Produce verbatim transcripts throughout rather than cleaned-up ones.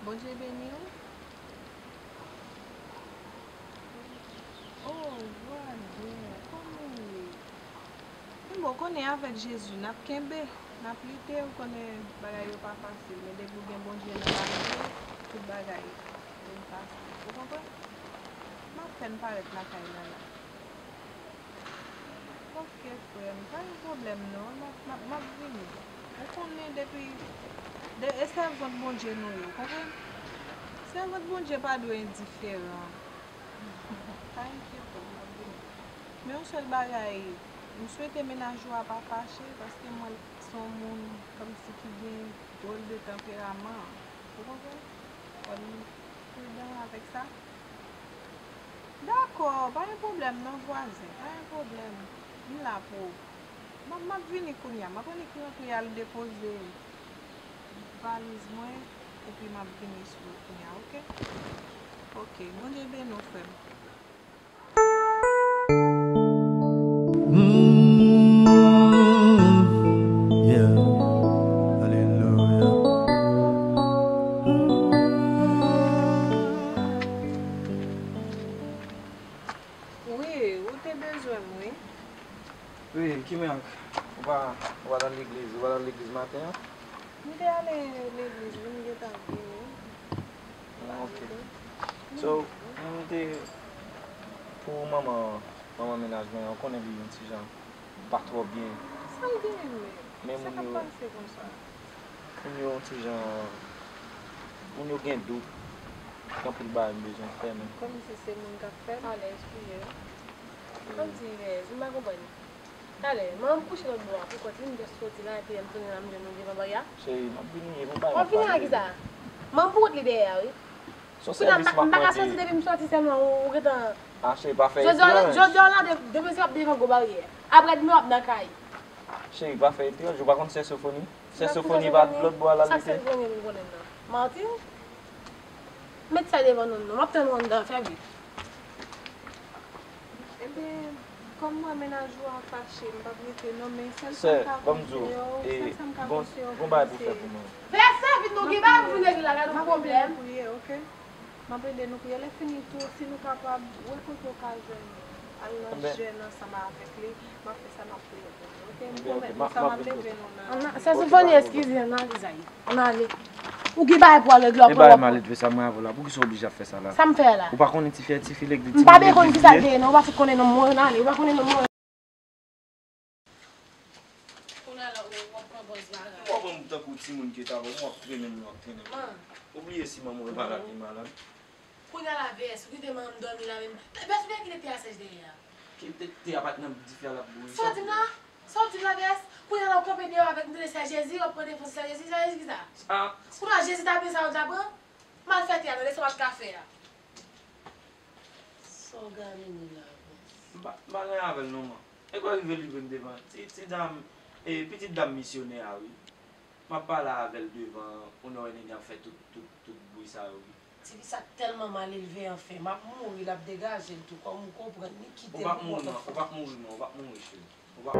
Bondye beni w. Oh, vwazin, kòman w ye? Men bon, w konnen avèk Jezi, n ap kenbe, n ap lite, w konnen bagay yo pa fasil, men depi w gen Bondye nan lavi w, tout bagay vin fasil. Ou konprann? M ap fè n parèt lakay la la. Ok, frè m, pa gen pwoblèm non, m ap, m ap, m ap vini. Ou konnen depi, de, e sèvant Bondye nou ye, ou konprann? Sèvant Bondye pa dwe endiferan. Pa enkyete w, m ap vini. Men yon sèl bagay, m swete mennaj ou a pa fache, paske m wè l se yon moun kòmsi ki gen dwòl de tanperaman. Ou konprann? Fò n pridan avèk sa. Dakò, pa gen pwoblèm non, vwazen, pa gen pwoblèm. M la pou ou. M ap, m ap vini kounye a. M ap annik rantre al depoze valiz mwen, epi m ap vini sou ou kounye a, oke? Oke, Bondye beni w, frè m. Mm, yeah. Alelouya. Wi, ou te bezwen m, wi. Wi, ki mirak? Ou pa, ou pa t al legliz, ou pa t al legliz maten an? M te ale legliz, wi, m gentan vini. Ah, ok. So, m te, pou manman, manman mennaj mwen an, ou konnen li yon ti jan pa twò byen. Sa l genyen menm? Men sa k ap pase konsa? Moun yo yon ti jan, moun yo gen dout. Gen anpil bagay m bezwen fè, men. Kòmsi se moun k ap fè l? Talè, eskize. Kòmsi, yes, m pa konprann. Talè, manman m kouche lòt bò a pou kont li, m just soti la, epi lè m tounen la, m jwenn nou devan bari a. Cheri, m ap vini, e pou bagay. W ap vini a kisa? Manman m pou kont li dèyè a, wi. Se yon sèvis m ap mande. Kounye a m pa ka soti depi m soti sèlman, ou, ou gentan. Ah, cheri, pa fè etranj. Jodi a, jodi a w la, de, demen se w ap devan gwo baryè. Apre demen w ap nan kay. Cheri, pa fè etranj, ou pa konn sè Sofoni? Sè Sofoni pa lòt bò a l al rete? Sa Sofoni vin konnen nan? Martin? Met sa devan nou, non. M ap tann ou anndan, fè vit. Ebyen, kòm mwen mennaj ou a fache, m p ap rete non, men sèl sa m ka konseye w, sèl sa m ka konseye w, frè m, se... Fè sa vit non, gen bagay pou vin regle la, gade yon pwoblèm. M ap ede nou priye, oke? M ap ede nou priye. Lè fini tou, si nou kapab, wè kote w ka jwenn al nan jèn ansanm avèk li, m ap fè sa, m ap priye pou nou, oke? M pwomèt nou sa, m ap leve nou nan... Sè Sofoni, eskize, ann ale, Zayi. Ann ale. Ou gen bagay pou al regle, w ap pran w ap... E bagay maledve sa mwen avè w la, poukisa w oblije ap fè sa la? Sa m fè la? Ou pa konnen tifi a, tifi lèg li, ti moun lèg li ye? M pa byen konn kisa l te ye, non, ou pa fout konnen non, mwen ann ale, ou pa konnen non, mwen. Kounye a la, w ap pran pòz bagay. Ou pa pran m tankou timoun ke t avè w, w ap trennen m, w ap trennen m. Ou bliye si manman w malad, li malad. Kounye a la, V S, ou kite manman m dòmi la menm. V S, ou gen kite te a sèch dèyè a. Kite te a pa t nan dife a l ap bouyi. Sa w di m la? Sa w di m la, V S? Kounye a la, ou kanpe deyò avèk m, tande sè Jezi, w ap pran defans sè Jezi, sè Jezi kisa? Kounye a, Jezi ta pran sa w ta pran? Malfètè a, tande sa w ap ka fè a. Sa w gamine la, V S? M pa, m pa gen avè l non, man. E kwa rive li vin devan ti, ti dam, e pitit dam misyonè a, wi. M ap pale avè l devan, ou wè nèg la ap fè tout, tout, tout bri sa yo, wi. Tifi sa tèlman malelve, anfen, m ap mouri, l ap degaje l tou, kòm ou konprann, li kite l pou kont anfen. Ou p ap mouri non, ou p ap mouri non, ou p ap mouri, cheri. Ou p ap...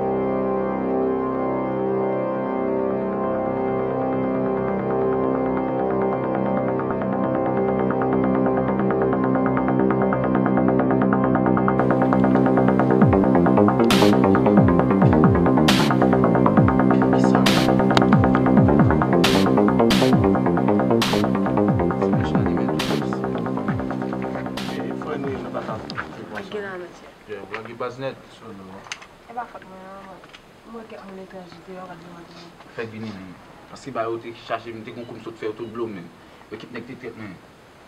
Frè nou ye, nou pa ka. Mwen gen la, mesye. Yeah, w lage baz nèt. Solo. E pa fòt mwen non, mwen. Mwen wè kèk moun etranje te yo, gade yo, gade yo. Fèk vini li. Paske ba yo te chache m, te gon kou m sot fè yo tout blo men. Yo kit nèg te trèt mwen.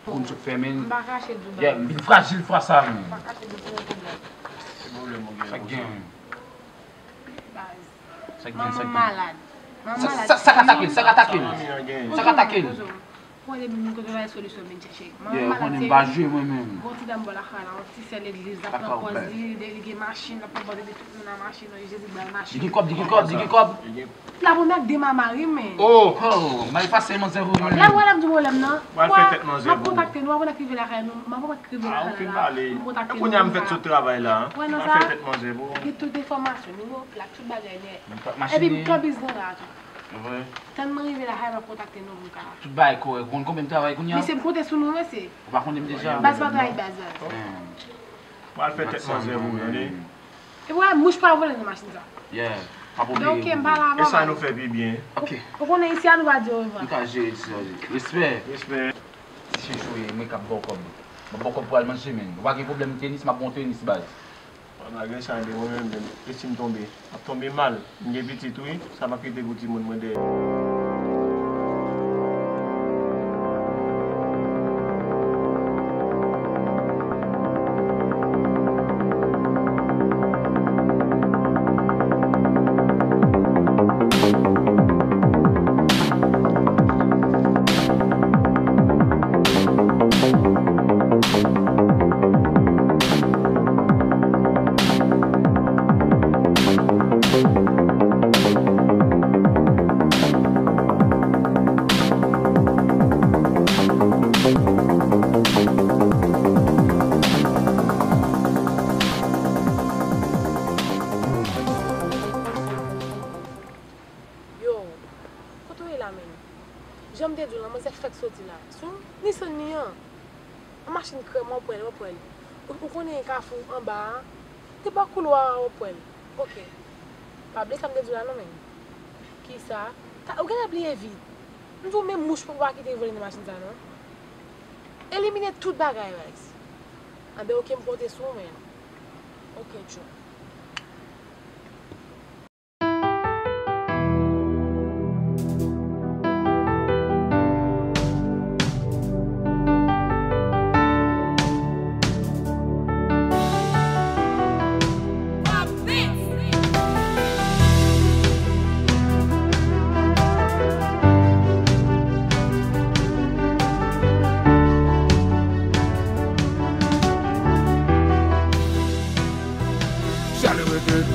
Kou m sot fè men. M pa kache dou ba. Yeah, m vin frajil fwa sa men. M pa kache dou pou yon pwoblèm. Ki pwoblèm ou gen? Sa k gen? Baz. Sa k gen, sa k gen? Manman m malad. Manman m malad. Sa, sa, sa k atake l, sa k atake l. Sa k atake l. Bonjou, bonjou. Mwen depi moun kote w la, e solisyon m vin chèche. Manman m malad serye. Gon ti dam bò lakay la, yon ti sè legliz, l ap pran pòz li, li gen machin, l ap pran pòz li, tout moun nan machin, Jezi bay machin. Li gen kòb, li gen kòb, li gen kòb. La pou nèg de mama wi men. Oh, oh, may pase manzè pou mwen. La wè l ap di pwoblèm nan. M ap kontakte nou, apre n ap rive lakay nou, m ap rive lakay la, m kontakte nou. Kounye a m fèk sot travay la. Wè nan sa, gen tout enfòmasyon nou yo, plak, tout bagay nèt. Epi m kanbiz nan la tou. Vre. Tann mwen rive lakay, m ap kontakte nou pou m ka. Tout bagay kòrèk. Ou konn konbyen m travay kounye a? Mesye, m konte sou nou, mesye. Ou pa konnen m deja? Baz pa trayi baz, baz. Hmm. Pral fè tèt manzè pou ou, tande? E pou wè, mouch pa vole nan machin sa. Yeah. M ap obleye. Ok, m pa la, e sa nou fè pi byen. Ok. Ou konnen isi a nou pa di orevwa. Nou ka jere isi a. Respè. Respè. Ti chouchou, e mwen k ap ba w kòb. M ap ba w kòb pou al manje, men. Ou pa gen pwoblèm tenis, m ap ba w tenis, baz. Malgre sa, men mwen menm, menm, e si m tonbe? M ap tonbe mal. M gen pitit, wi. Sa m ap kite pou timoun mwen dèyè. Yo, kote w ye la menm? Jan m te di w lan, manzè fèk soti la. Sou Nissan li an. Yon machin krèm, w ap wè l, w ap wè l. Ou, ou konnen kafou anba a? Te bò koulwa a, w ap wè l. Ok. Pa bliye sa m te di w la non, menm. Kisa? Ou genlè bliye vit. M di w, menm mouch pa kite vole nan machin sa non. Elimine tout bagay, baz. Anben, ok, m konte sou ou, menm. Ok, tchou. Charlie Wicked.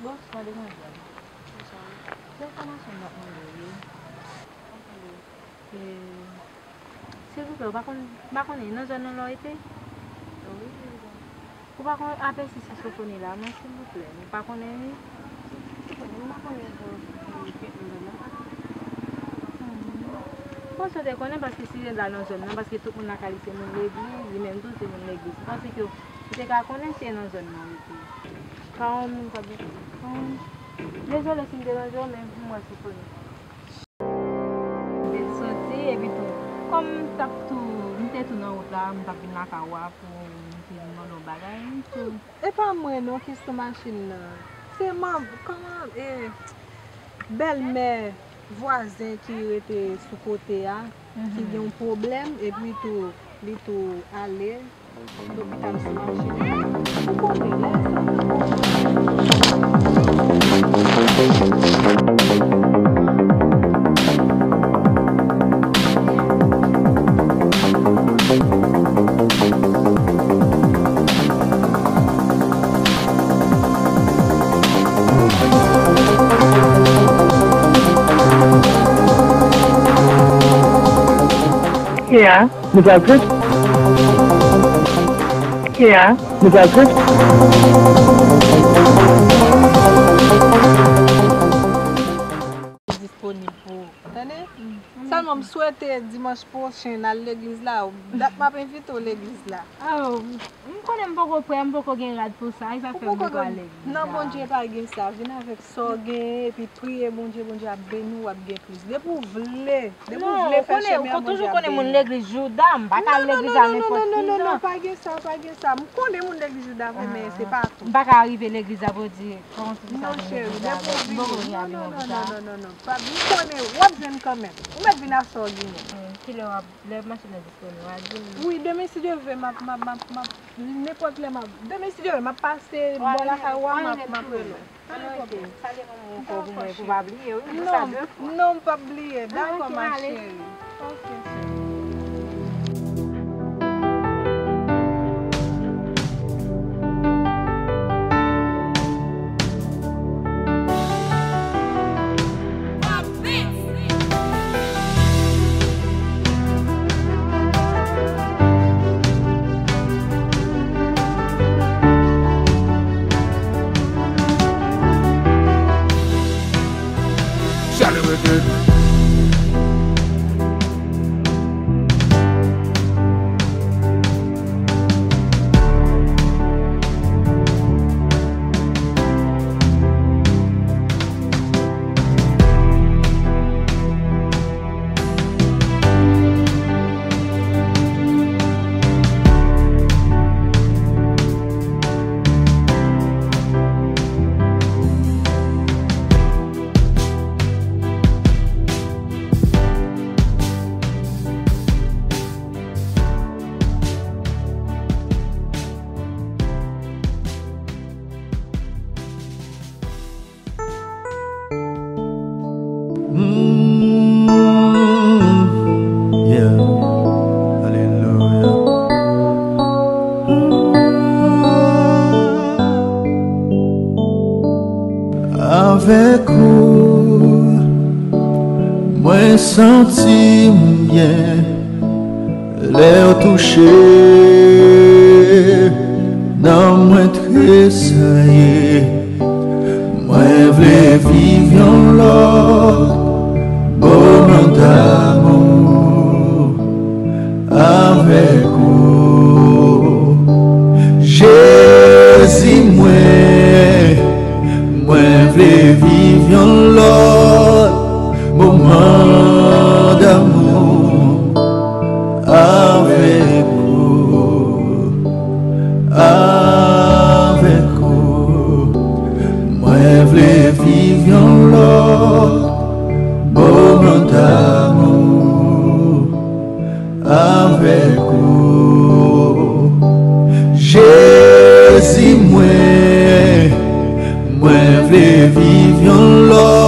Bonswa, demwazèl. Bonswa. Se enfòmasyon m t ap mande w, wi. E, silvouplè, ou pa konn, m pa konnen, nan zòn nan la w rete? Wi, wi, wi. Ou pa konn apèsi si Sofoni la, non, silvouplè? Ou pa konnen li? Sofoni, m pa konnen tou si li rete nan zòn nan. Hmm. Bon, si w te konnen, paske si l la nan zòn nan, paske tout moun lakay li se moun legliz, li menm tou se moun legliz. M panse ke ou te ka konnen si e nan zòn nan ou rete. Pawòl, m pa gen. Hmm. Dezole si m deranje w, men m wè Sofoni. M te soti, epi tou, kòm m t ap tou, m te tou nan wout la, m t ap vin lakay ou a pou m te vin mande w bagay, m tou. E pa mwen non ki sou machin nan. Se manm, kòman, e, bèlmè vwazen ki rete sou kote a, ki gen yon pwoblèm, epi tou, li tou ale. Lopital sou machin. Ou konnen, lè sa. Yeah. Nou pral pran. Kè a, nou pral pran. Disponib pou ou. Tande? Sèlman m swete dimanch pwochen n al legliz la. Dat m ap envite w legliz la. Oh, m konnen m poko prè, m poko gen rad pou sa. E sa fè m poko al legliz la. Nan Bondye pa gen sa. Vin avèk sa w genyen, epi priye Bondye, Bondye ap beni w, w ap gen plis. Depi w vle, depi w vle fè chemen an, Bondye ap beni w. Non, ou konnen, ou toujou konnen moun legliz Jouda, m pa ka al legliz a nenpòt ki jan. Non, non, non, non, non, pa gen sa, pa gen sa. M konnen moun legliz Jouda vre, men se pa tou. M pa ka rive legliz la pou di, kòman ti fi sa vin legliz la, m poko gen aviwon pou sa. Non, non, non, non, non, non, non, non, non, non, pa, m konnen, w ap jwenn kanmenm. Ou mèt vin a sa w genyen. Hmm, kilè w ap, lè machin nan disponib, w a di m. Wi, demen si Dye vle, m ap, m ap, m ap, m ap, nenpòt lè m ap, demen si Dye vle, m ap pase bò lakay ou a, m ap, m ap rele w. Pa gen pwoblèm. Salye manman w ankò pou mwen, pou pa bliye, wi, pou sa de fwa. Non, non, m p ap bliye. Dakò, ma chérie. Ok, cheri. Avèk ou, mwen santi m byen. Lè w touche nanm mwen tresayi. Mwen vle viv yon lòt moman damou avèk ou. Jezi mwen, mwen vle viv yon lòt moman damou avèk ou, avèk ou. Mwen vle viv yon lòt moman damou avèk ou. Jezi mwen, mwen vle viv yon lòt